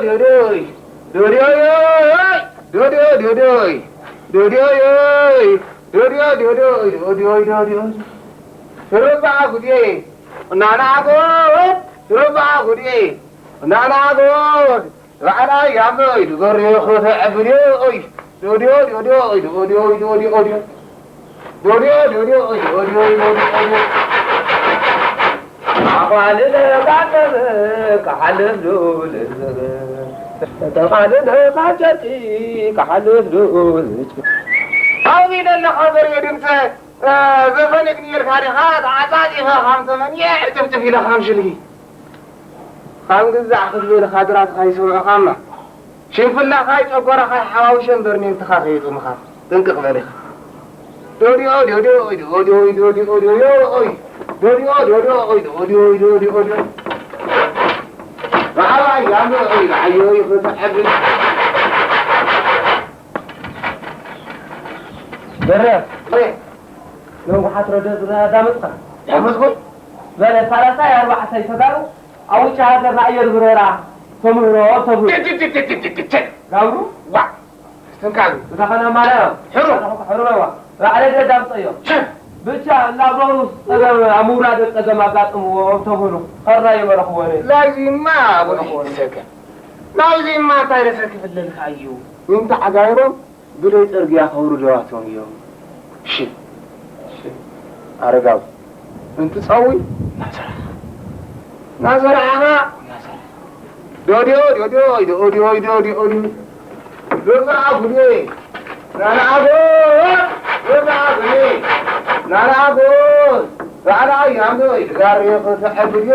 ዶዶይ፣ ዶዶይ፣ ዶዶይ፣ ዶዶይ፣ ዶዶይ፣ ዶዶይ፣ ዶዶይ፣ ዶዶይ፣ ዶዶይ፣ ዶዶይ። ሽሩባ ጉዴ፣ ናና ጎድ፣ ሽሩባ ጉዴ፣ ናና ጎድ። ባዕላ ያመይ፣ ድገሪ፣ ኽተዕብድ፣ ኦይ። ዶዲዮ፣ ዶዲዮ፣ ኦይ፣ ዶዲዮ፣ ኦይ፣ ዶዲዮ፣ ኦዲዮ። ዶዲዮ፣ ዶዲዮ፣ ኦይ፣ ኦዲዮ፣ ኦይ፣ ኦዲዮ፣ ኦዲዮ። ኣዃልለ ካከበ፣ ካሓልፍ ሉል ዝበ። ተቓልለ ካጨርቂ፣ ካሓልፍ ሉል ዝበ። ኣውይ፣ ለለ ኸበርዮ ድምፀ፣ እ፣ ዘፈን የግንየልካ ዲኻ? ተዓፃፂፈ ኻም ተመንየ፣ ዕጥፍጥፍ ኢለ ኻም ሽልሂ። ኻም ግዛዕ ክትብል ኻድራትኻ ይስምዑኻ እማ። ሽንፍላኻ ጨጎራኻ ይሓዋውሸ እምበር ሜንትኻ ከየጥምኻ። ጥንቅቕ በል ኢኻ። ዶዲኦ፣ ዶዲኦ፣ ኦይ፣ ዶዲኦ፣ ኦይ፣ ዶዲኦ፣ ኦይ፣ ዶዲኦ፣ ዶዲኦ፣ ኦይ፣ ዶዲኦ፣ ኦይ፣ ዶዲኦ፣ ኦይ፣ ዶዲኦ። ብዓባይ ያሎ፣ ኦይ፣ ብዓዮ፣ ኦይ፣ ክትዕብል። በረ፣ ኦይ። ነንጉሓት ረደ ዝና ዳመፅኻ። ዳመፅኩ? በለ፣ ሰላሳ ኣርባዕተ ተጋሩ ኣብ ውጭ ሃገር ንኣየር በረራ ተምህሮ ተብሉ። ጭጭጭጭጭጭጭ። ጋብሩ? ዋ! ትንካሉ። እታ ኸና ማርያም። ሕሩ። ሕሩ ነዋ። ራዕለ ደዳም ጸዮ። ሸ! ብቻ እናብረሩ ጸገም፣ ኣብ ምውራድ ጸገም ኣጋጥምዎ ተብሉ። ኸራይ መረኽቦ ነይ። ላዚማ ኣቡነ ይትሰከ። ናብዚማ እንታይ ደሰ ክፍለልካ እዩ? ምንታ ዓጋይሮም ብደይ ጽርግያ ከውርደዋቶም እዮም። ሽም ኣረጋዊ እንትጸዊ ናዘራኻ ናዘራኻ ዶድዮ ዶድዮ ዶድዮ ዶድዮ ዶድዮ ዶድዮ ጉዴ ናናኣጎ ዶድዮ ጉዴ ናናኣጎ ባዕላ ያንዶ ድጋር የኸተሐ ጉዴ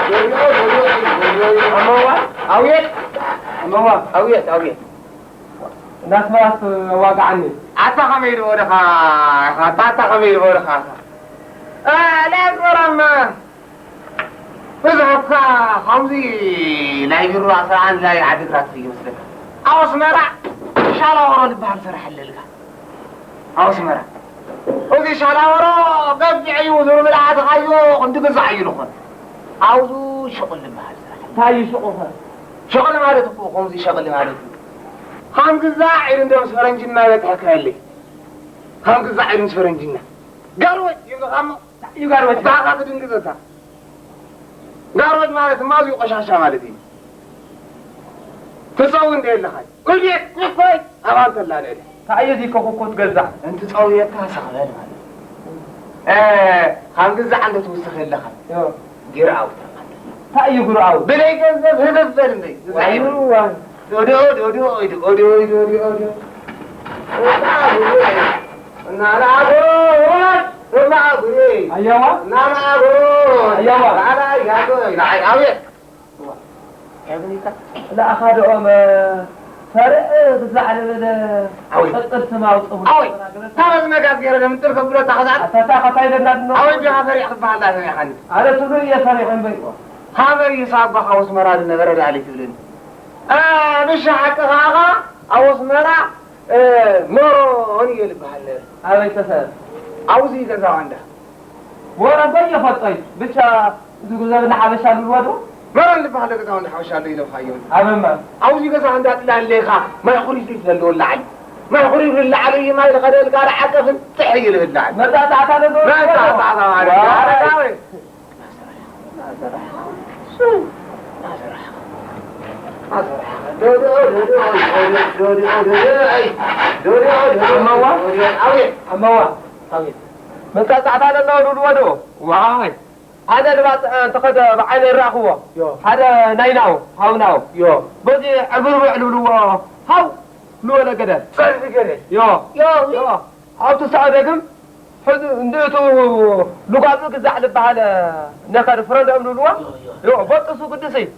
ዶድዮ ዶድዮ ዶድዮ ኣመዋ ኣውየት ኣመዋ ኣውየት ኣውየት እናስመራስ ዋጋዓኒ። ኣታ ኸመይ ዝበልኻ ኢኻ? ኣታ፣ ኣታ ኸመይ ዝበልኻ ኢኻ? እ፣ ናይ ኣስመራማ ብዝሓትካ ከምዚ ናይ ቢሮ ኣስራ ኣንድ ናይ ዓዲግራት እዩ መስለካ። ኣብ ኣስመራ ሻላ ወሮ ዝበሃል ስራሕ ኣለልካ። ኣብ ኣስመራ። እዚ ሻላ ወሮ ገዚዕ እዩ ዝብል ኣተኻዮ ክንዲ ግዛዕ እዩ ዝኾን። ኣብዙ ሽቕል ዝበሃል ስራሕ። እንታይ እዩ ሽቑኸ? ሸቕሊ ማለት እኮ ከምዚ ሸቕሊ ማለት እዩ። ከም ግዛዕ ኢሉ እንዶ ምስ ፈረንጂ እናበጽሐካ የለይ። ከም ግዛዕ ኢሉ ምስ ፈረንጂ እና ጋርወጅ ይብልኻ እሞ እዩ ጋርወጅ። ባኻ ትድንግጸካ። ጋርወጅ ማለት ድማ እዚኡ ቆሻሻ ማለት እዩ። ትጸዊ እንደ የለኻይ። እቤት ንኮይ ኣባል ተላልዕለ። እንታይ እዩ እዚ ኮኮኮ ትገዛዕ? እንትጸውየካ ሰኽበል ማለት እዩ። እ፣ ካብ ግዛዕ እንዶ ትውስኽ የለኻይ። ዮ። ጊርኣው ተቐበል። እንታይ እዩ ግርኣው? ብለይ ገንዘብ ህብብ በል እምበይ። ዋይ፣ ዋይ። ዶዶ፣ ዶዶ፣ ኦይዶ፣ ኦዶ፣ ኦይዶ፣ ኦይዶ፣ ኦይዶ። እናናጎ፣ እናናጎ። ኣያዋ? እናናጎ። ኣያዋ? ላዕላ ያጎ፣ ላዕላ፣ ኣቤት። ዋ፣ ያግኒካ። ለኣኻ ደኦም፣ ፈርዕ ብዛዕለ በለ ኣወይ። ቅጽል ስም ኣውጽኡ። ኣወይ። ታበዝ መጋዝ ገይረ ደምጥር ከብሎ ታኸዛል። ኣታታ ኸታይ ደና ድኖ? ኣወይ፣ ቢኻ ፈሪዕ ክበሃል ዳ ሰሚዕኻኒ? ኣረ ትብሉ እየ ፈሪሕ እምበይ። ሃበይ ሳባ ካብ ኣስመራ ዝነበረ ዳሊ ትብልን። እ፣ ብሻ ሓቂ ኸዓ ኣብ ኣስመራ፣ እ፣ ሞሮን እየ ልበሃል ነረ። ኣበይ ሰፈር? ኣብዚ ገዛ ዋንዳ። ሞሮን በየ ኸጦይ፣ ብቻ እዚ ጉዘብ ንሓበሻ ልልወዱ? ሞሮን ልበሃል ገዛ ዋንዳ ሓበሻ ኣሎ ኢለምኻዮ። ኣበማ? ኣብዚ ገዛ ዋንዳ ጥላ ኣለኻ፣ ማይ ኹሪፍሪፍ ዘለዎ ላዕሊ። ማይ ኹሪፍሪፍ ላዕሊ እዩ፣ ማይ ልኸደልካ ዳዓቀፍን ጥሕ እዩ ልብል ላዕሊ። መጣጣዕታ ለሎ? መጣጣዕታ ማለት እዩ። ዋይ። ኣረጋዊ። ኣመዋ? ኣቤት። ኣመዋ? ኣቤት። መጣጣዕታ ለሎ ዱድወዶ? ዋይ። ሓደ ድባጽዕ እንተኸደ ብዓይነ ይረኣኽዎ። ዮ። ሓደ ናይ ናው፣ ሃው ናው። ዮ። በዚ ዕብርብዕ ልብልዎ፣ ሃው ልወለ ገደል። ጸርፊ ገደል። ዮ። ዮ። ዮ። ኣብቲ ሳዕ ደግም ሕዚ እንድእቱ ልጓም ግዛዕ ዝበሃል ነኸ ሪፍረንደም ንብልዎ? ዮ፣ ዮ። ዮ፣ በጥሱ ግድስ እዩ።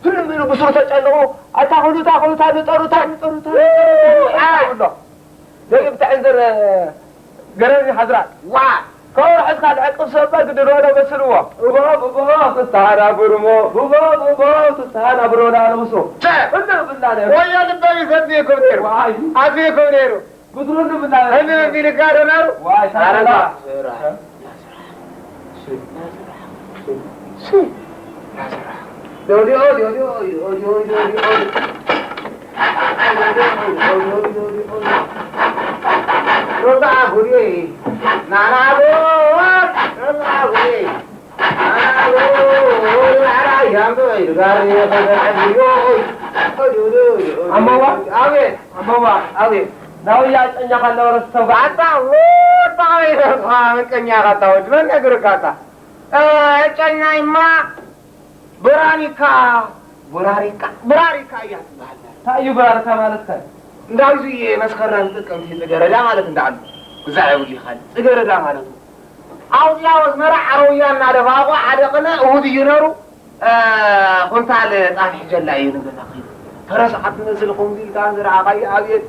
ህልም ኢሉ ብስሩ ተጨንቑ፣ ኣታ ኹሉ፣ እታ ኹሉ፣ እታ ንጠሩ፣ እታ ንጠሩ፣ እታ ንጠሩ፣ እታ ንጠሩ፣ እታ ንጠሩ፣ እታ ንጠሩ። ደጊም ተዕንዝር ገረኒ ሓዝራት። ዋ! ከወርሐትካ ልዕቅብ ሰባ ግድል ወደ በስልዎ። እቦ፣ እቦ፣ ፍስሃና ብርሞ፣ እቦ፣ እቦ፣ ፍስሃና ብሮ ዳለምሶ። ቸ! እንደ ብላለ። ወዮ ልበ ይሰድ ይክብ ነይሩ። ዋይ። ኣዝዩ ይክብ ነይሩ። ብትሩ እንደ ብላለ። እነ ቢልካ ደናሩ። ዋይ፣ ኣረጋ። ታረጋ። ስራሕ። እ? ስራሕ። ስራሕ። ኦዲ ኦዲ ኦዲ ኦዲ ኦዲ ኦዲ ኦዲ ኦዲ ኦዲ ኦዲ ኦዲ ኦዲ ኦዲ ኦዲ ኦዲ ኦዲ ኦዲ ሮዛ ጉዴ ናና ጎድ ሮዛ ጉዴ ናና ጎድ ራራ ያምቶ ይጋር የተደረገ ኦይ ኦዲ ኦዲ ኦዲ ኦዲ አሞዋ አቤት አሞዋ አቤት ዳውያ ጨኛ ካለው ረስተው አታ ወጣ ይደርሳ ምቀኛ ካታወድ ምን ነግርካታ ጨኛይማ ብራሪካ ብራሪካ ብራሪካ እያ ትበሃል። እንታይ እዩ ብራሪካ ማለት ከ? እንዳውዚ መስከረም ጥቅምቲ ጽገረዳ ማለት እንዳሉ ግዛዕ የብሉ ይኻል ጽገረዳ ማለት ነው። ኣውዚ ኣወዝ መራ ዓረውያ እናደፋቆ ሓደ ቅነ እሁድ እዩ ነሩ ኩንታል ጣፍ ሕጀላ እዩ ንገዛ ኺዱ ተረስዓት ትመስል ከምዚ ኢልካ ዝረኣኻዮ ኣብየት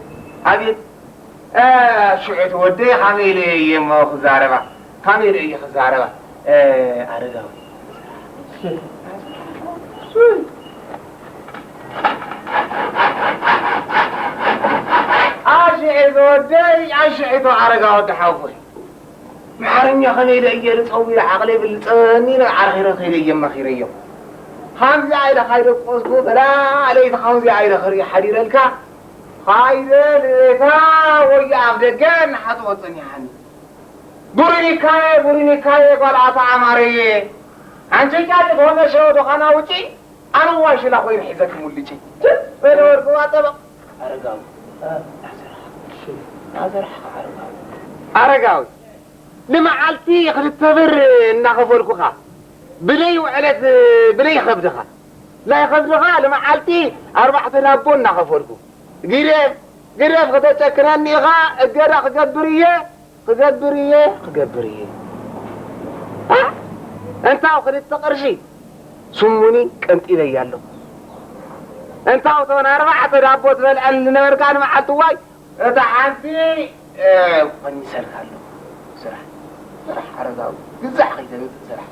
ኣብየት ሽዑ እቲ ወደይ ኻመይ ኢለ እየ እሞ ክዛረባ ኻመይ ኢለ እየ ክዛረባ ኣረጋዊ ኣሽዒ ወደይ ኣሽዒቶ ኣረጋ ወዲ ሓወይ መሓረኛ ኸመይ ኢለ እየ ልፀዊረ ዓቕለይ ብልፀኒ ኢለ ዓርኺረ ከይደ እየ መኺረዮ። ኻምዚኣ ኢለ ካይደቆስኩ በላ ለይቲ ኻምዚኣ ኢለ ክርኢ ሓዲረልካ ኻይደ ልቤታ ወዮ ኣፍ ደገ እናሓፀወ ፀኒሓኒ። ቡሪኒካየ ቡሪኒካየ ጓል ኣቶ ኣማረየ ኣንቺ ጫጭ ሆነ ሸው ዶኻና ውጪ ኣነ ዋሽላ ኮይኑ ሒዘኪ ሙልጪ በለ ወርቅዋ ጠበቕ ኣረጋዊ ኣዘርሓ ኣረጋዊ ኣረጋዊ ንመዓልቲ ክልተ ብር እናኸፈልኩኻ ብለይ ውዕለት ብለይ ኸብድኻ ናይ ኸብድኻ ንመዓልቲ ኣርባዕተ ዳቦ እናኸፈልኩ ግደፍ ግደፍ ክተጨክነኒ ኢኻ እገዳ ክገብር እየ ክገብር እየ ክገብር እየ እንታው ክልተ ቅርሺ ስሙኒ ቀንጢበያ ኣለኹ እንታው እተን ኣርባዕተ ዳቦ ትበልዐኒ ዝነበርካ ንመዓልቲ ዋይ እታ ሓንቲ ቀኒሰልካ ኣለኹ ስራሕ ስራሕ ኣረጋዊ ግዛዕ ከይተምፅእ ስራሕ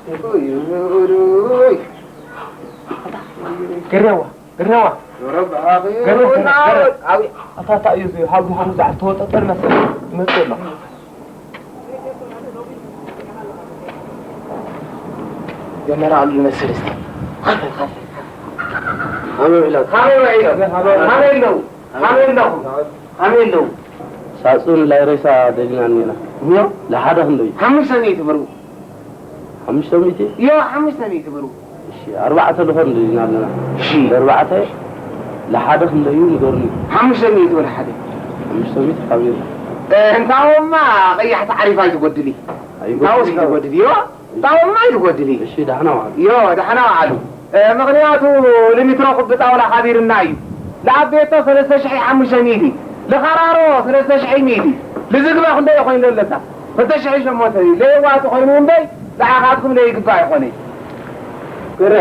ግሬዋ ግሬዋ ገረብ ገረብ ኣታ እንታይ እዩ እዚ ሃጉ ሃጉ ዛዕ ተወጠጠ መሰል ይመጽእ ኣሎ ጀመራ ኣሉ መሰል እስቲ ከመይ ውዒላ ከመይ ውዒላ ከመይ ኣለዉ ከመይ ኣለኹም ከመይ ኣለዉ ሳጹን ላይ ሬሳ ደሊና እኒና እዮ ለሓደ ክንደዩ ሓሙሽተ ሚእቲ ብሩ ሓሙሽተ ሚእቲ እዮ ሓሙሽተ ሚእቲ ብሩ እሺ ኣርባዕተ ልኾን ደሊና ኣለና እሺ ኣርባዕተ ለሓደ ክንደዩ ንገሩኒ ሓሙሽተ ሚእቲ ወደ ሓደ ሓሙሽተ ሚእቲ ካብ እንታውማ ቀያሕ ተዓሪፍ ኣይትጎድሊ እንታውስ ኣይትጎድሊ እዮ እንታውማ ኣይትጎድሊ እሺ ዳሕና ዋዕሉ እዮ ዳሕና ዋዕሉ ምኽንያቱ ልሚትሮ ክቢ ጣውላ ካቢርና እዩ ለኣቤቶ ሰለስተ ሽሕ ሓሙሽተ ሚእቲ ልኻራሮ ሰለስተ ሽሕ ሚእቲ ልዝግበ ክንደይ ኮይኑ ኣለካ ክልተ ሽሕ ሸሞንተ ለየዋፂ ኮይኑ እምበይ ንዓኻትኩም ለይግባእ ይኾነ ግረ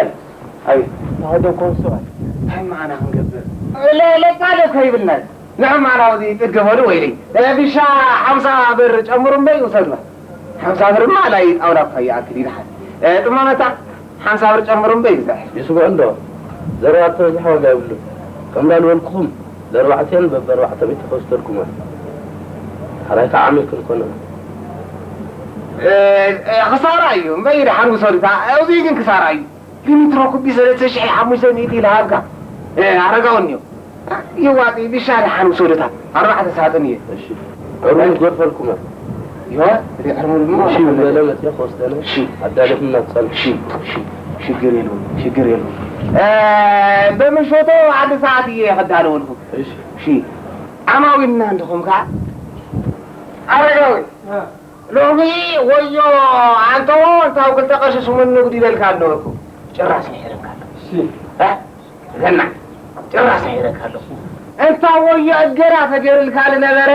ኣይ ናወደ ኮንሶ እንታይ መዓና ክንገብር ለቃለ ከይብልና ንዕማና ወዚ ጥገበሉ ወይለይ ቢሻ ሓምሳ ብር ጨምሩ እምበይ ውሰድዋ ሓምሳ ብር ማ ላይ ጣውላ እኳ ይኣክል ይልሓል ጥማመታ ሓምሳ ብር ጨምሩ እምበይ ይብዛሕ ይስምዑ እንዶ ዘረባ ተበዚሐ ዋጋ የብሉን ከምዳ ዝበልኩኹም ለርባዕቴን በበርባዕተ ሚእቲ ከውስተልኩማ ሓራይ ከዓ ዓሚል ክንኮነ ክሳራ እዩ እምበይ ድሓን ውሰዱታ እዚ ግን ክሳራ እዩ ሊሚትሮ ኩቢ ሰለስተ ሽሕ ሓሙሽተ ሚእቲ ኢለ ሃብካ ኣረጋውኒ እዩ ይዋጢ ብሻ ድሓን ውሰዱታ ኣርባዕተ ሳጥን እየ እሺ ዕርሙ ዝገርፈልኩማ ይዋ እቲ ዕርሙ ድማ እሺ በለ መፅእ ከወስደነ እሺ ኣዳለኹም እናትፀንሑ እሺ እሺ ሽግር የለውም ሽግር የለውም በምሸቶ ሓደ ሰዓት እየ ከዳለወልኩም እሺ እሺ ዓማዊልና እንድኹም ከዓ ኣረጋዊ ሎሚ ወዮ ኣንተዎ እንታው ክልተ ቅርሺ ስሙን ንጉድ ይበልካ ኣለወኩ ጭራስ ይሕረካ ኣለኩ ገና ጭራስ ይሕረካ ኣለኩ እንታ ወዮ እገዳ ተገርልካ ዝነበረ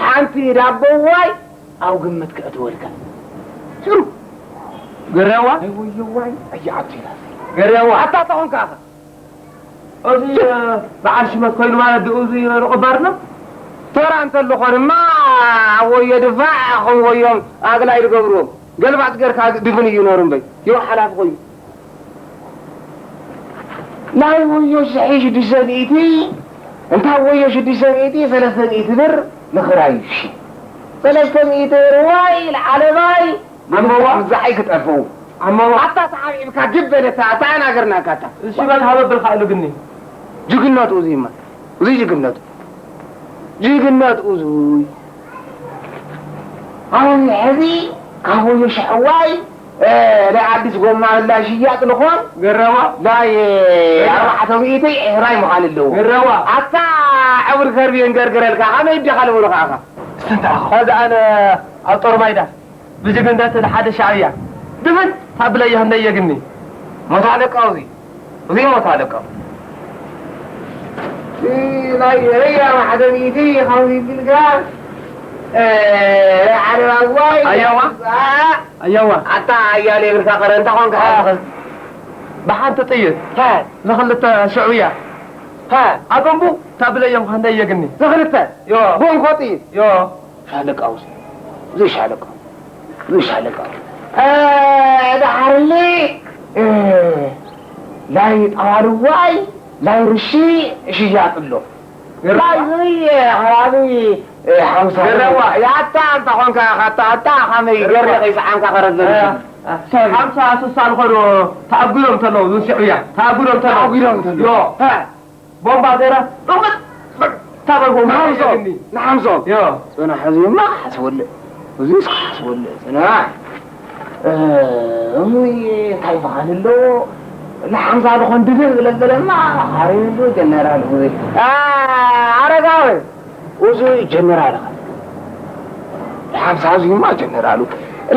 ሓንቲ ዳቦዋይ ኣብ ግምት ክእትወልካ ሽሩ ገርያዋ ወዮዋይ ኣያዓቱ ይላል ገርያዋ ኣታ ተኾንካ ኣኻ እዚ በዓል ሽመት ኮይኑ ማለት ድኡ እዚ ንቕባርና ተራ እንተልኾ ድማ ወዮ ድፋዕ ከም ወዮም ኣግላይ ዝገብርዎም ገልባጥ ገርካ ድፍን እዩ ነሩ እምበይ ይው ሓላፍ ኮይኑ ናይ ወዮ ሽሒ ሽዱሽተ ሚእቲ እንታይ ወዮ ሽዱሽተ ሚእቲ ሰለስተ ሚእቲ ብር ንኽራይ ሺ ሰለስተ ሚእቲ ብር ዋይ ለዓለማይ ኣንበዋ ምዛሓይ ክጠፍኡ ኣሞ ኣታ ተዓብዒብካ ግብ በለታ፣ ኣታ ኣናገርናካ ኣታ። እሺ በል ሃበብል ካእሉ ግኒ ጅግነቱ እዙይማ፣ እዙይ ጅግነቱ፣ ጅግነቱ እዙይ። ኣሁን ሕዚ ካብ ወዮ ሸሕዋይ፣ እ፣ ናይ ኣዲስ ጎማ ህላ ሽያጥ ልኾን፣ ገረዋ ላይ ኣርባዕተ ሚእቲ ዕራይ ምዃን ኣለዎ። ገረዋ ኣታ ዕቡድ ከርቢ እንገርግረልካ፣ ከመይ እዲኻ ልበሉኻ ኣኻ? ስተንታ ኸዚ ኣነ ኣብ ጦር ማይዳ ብጅግንነት ንሓደ ሻዕብያ ድፍን ታብለዮ ህነየ ግኒ ሞት ኣለቃ እዙይ፣ እዙይ ሞት ኣለቃ። ናይ ርያ ማሕተሚቲ ካብ ይብልካ፣ እ፣ ዓለባ ዋይ ኣያዋ። ኣያዋ ኣታ ኣያሌ ብልካ ቀረ እንታ ኾንካ ሓዝኸ ብሓንቲ ጥይት ታ ንኽልተ ሽዕብያ ታ ኣገንቡ ታብለዮም ህነየ ግኒ ዝኽልተ ዮ ጎንኮ ጥይት ዮ ሻለቃ ውስ፣ እዚ ሻለቃ፣ እዚ ሻለቃ። እ፣ ደሓርሊ፣ እ፣ ላይ ጣዋልዋይ፣ ላይ ርሺ ሽያጥ ኣሎ። ላይ እዚ ከባቢ፣ እ፣ ሓምሳ። ገረዋ። ያታ እንተ ኾንካ፣ ካታ፣ ኣታ፣ ኸመይ ገርኒ ከይሰዓምካ ከረዘ። ሓምሳ ስሳ ዝኾኑ ተኣጉዶም ተለዉ፣ ዝስዕብያ ተኣጉዶም ተለዉ። ተኣጉዶም ተለዉ። ዮ። እ። ቦምባ ገይራ፣ ርግጥ! ታበል ቦምባ ንሓምሶም፣ ገይርኒ። ንሓምሶም። ዮ። ጽናሕ፣ እዚማ ክሓስበሉ፣ እዚስ ክሓስበሉ፣ ጽናሕ። እ፣ እሙይ እንታይ በሃል ኣሎ? ንሓምሳ ዝኾን ድፍእ ዝለበለማ፣ ሓሪሩ ጀነራል እሙይ። እ፣ ኣረጋዊ፣ እዚ ጀነራል ኸ? ንሓምሳ እዚማ ጀነራሉ።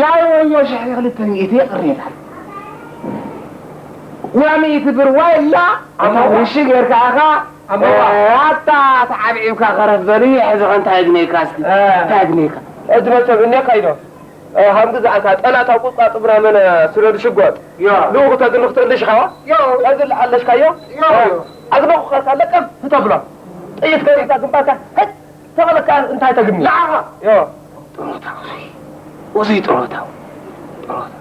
ናይ ወዮ ሽሕ ክልተ ሚእቲ ቅሬታ። ወሚእቲ ብር ዋይላ፣ ኣማዋ። ርሺ ጌርካ ኣኻ፣ ኣማዋ። ኣታ ተዓብዒብካ ከረፍ በሊ፣ ሕዚ ኸ እንታይ ግነይካ እስኪ? እ። እንታይ ግነይካ? እድመ ሰብ እኔካ ኢዶ። እ፣ ሃም ግዛእካ፣ ጠላት ኣብ ቁጥቋጥ ምናምን፣ እ፣ ስለ ዝሽጎጥ። ዮ። ልኡኹ ተግኒ ክትእልሽ ኻዋ? ዮ። ተግል ኣለሽካዮ? ዮ። እ፣ ኣግነኹ ኸሳ ለቀም ህተብሎ። ጥይት ከሪታ ግንባርካ፣ ህት! ተበለካ እንታይ ተግኒ? ንዓኻ። ዮ። ጥሮታ ውዙይ። ውዙይ ጥሮታ። ጥሮታ።